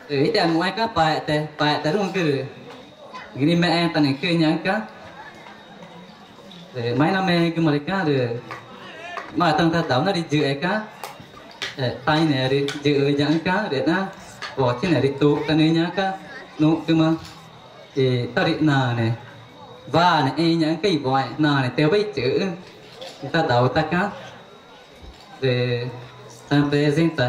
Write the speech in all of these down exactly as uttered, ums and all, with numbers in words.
Rü ideanuxẽẽxü̃ca̱x paxete, paxeteruü̃gü rü ngĩrümexẽẽtanücü ñaxü̃ca̱x. Rü marü namegümaãrüca̱x rü marü tama tadau narü yüxeca̱x, e, tainea rü yüxü ñaxü̃ca̱x rü na wotchineẽrü tutanüxü̃ ñaxü̃ca̱x nuxcüma i tórü naãne wane i ñaxü̃ca̱x i woxẽ naãne tüxü̃wa ichüxü̃ i tadau taca̱x. Rü ta representa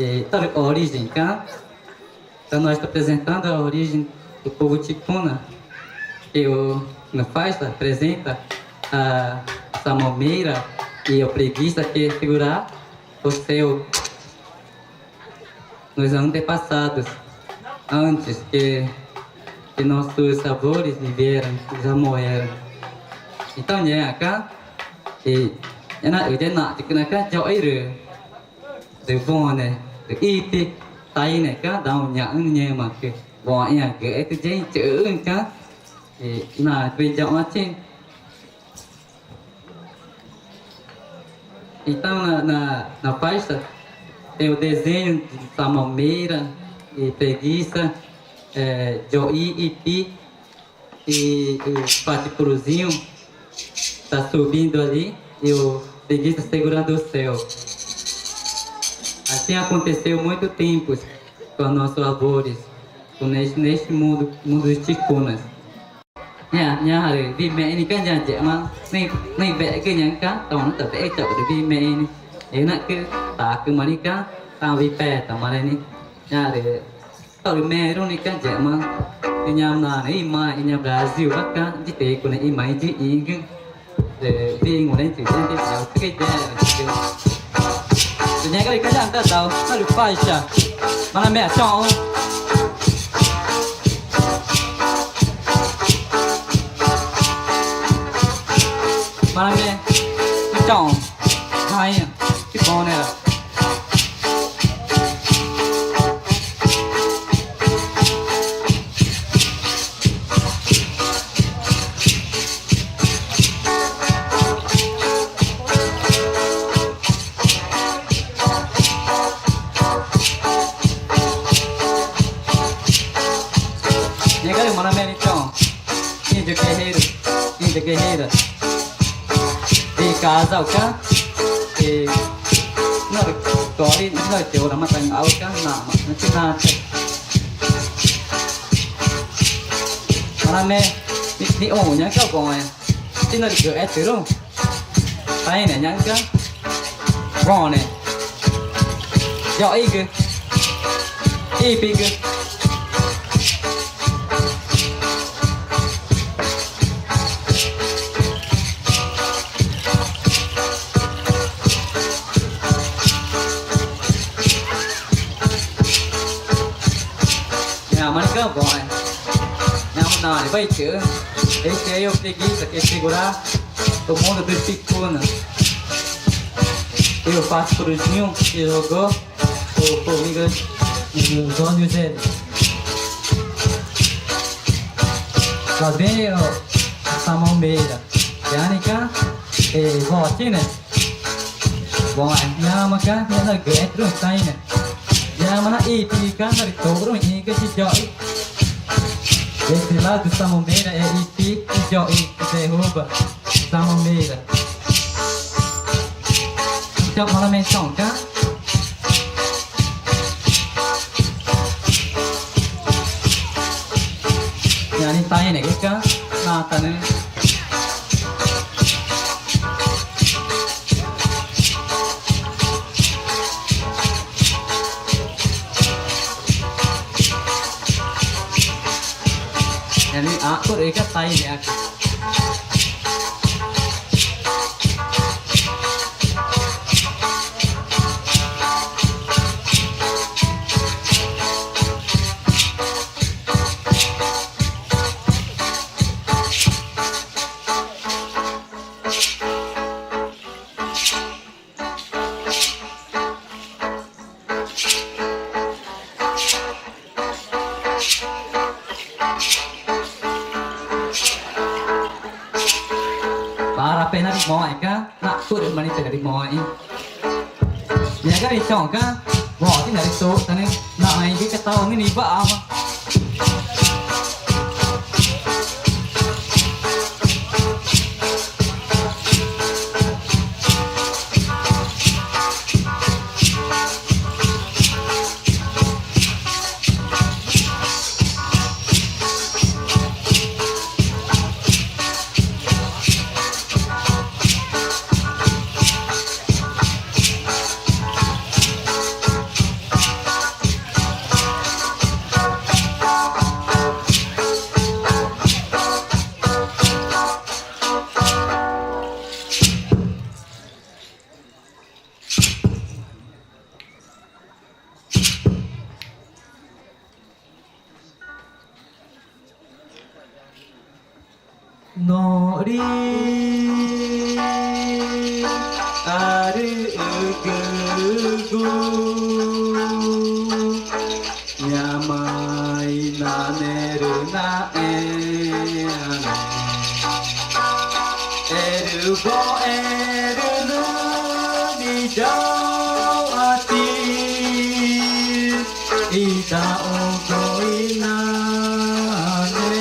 i tórü origenca̱x. Então, nós está apresentando a origem do povo Ticuna, que o, no faixa apresenta a Samomeira e o Preguiça que figura o seu, nos antepassados, antes que, que nossos avós vieram, já morreram. Então, ñaxü̃ca̱x i ñaxü̃ naxü̃, ñaxü̃ naxü̃, ñaxü̃ naxü̃ca̱x, yoxi rü rü wone rü ipi tainecü̃ dau ñaxü̃ ngẽmaãcü woxẽãcü i tüyexü̃ ichüxü̃ca̱x i naãcü i yoxü̃chi. Então, na, na, na faixa tem o desenho de Samomeira e Preguiça, é, Joí, Ipi, e o Patipuruzinho tá subindo ali e o Preguiça segurando o céu. Assim aconteceu muito tempo com nossos avós, com neste, neste mundo, mundo de Ticunas. Ñaã, ñaã rü wimexü̃ca̱x ñaã yema nüxü̃, nüxü̃ wegü ñaxü̃ca̱x, tona ta wexü̃ chauxca̱x rü wimexü̃. Enaxcü tacüma nixĩ ca̱x, tama wipetama rü nixĩ. Ñaã rü tórü meãrü nixĩ ca̱x yema, i ñaã naãnewa imaã i ñaã Brasilwaca̱x, yitücune imaã i yixĩgüxü̃. Rü wüxi ngurexü̃chi yexü̃ tüxü̃ i yexü̃chi. Rü ngẽxgumarü ca̱x ñaã tadau narü faixa, marü meã choxü̃. Marü meã choxü̃. Rainha, que bom, né? Ngẽxgumarü marü meã nixĩ choxü̃. Índio guerreiro, índia guerreira. De casal cá, e na hora que ora, na hora que ora, mata em alta, na, na, na, na. Marü meã, ni, ni oña, que é o bom, é. Ti narügü etüruü̃ taine ñaxü̃ca̱x, wone, yoxigü, ipigü. Ñaã marü ca̱x woxẽ, ñaã marü naãnewa ichüxü̃. Esse aí é o Preguiça que segura o mundo dos Ticunas. E o Pato Cruzzinho que jogou o Formiga nos Anjos. Lá vem o Samomeira. Yanica, e, wotchineẽ. Bom, ñaã marü ca̱x ñaã narügü etüruü̃ taine. Ñaã marü ipi ca̱x narütoxruü̃ ixĩgü i yoxi. Esse lado Samomeira é Ipi e Joí, que derruba Samomeira. Então, marü meã choxü̃ ca̱x. Ñaã nixĩ tainegü ca̱x natanüxü̃. Ñaã nixĩ ãxcurü ca̱x taineãcü. Para pena rü moxẽ ca̱x, naxcurü marü pena rü moxẽ. Ñaã ga rü choxü̃ ca̱x. Woti narütotanü naxãẽgü i catawa nixĩ na ibaama. Noxri arügügu ñoma inaneru naxẽãne, erü boxerü nüxü̃ nixĩ yauxãchi i taxũgu i nane.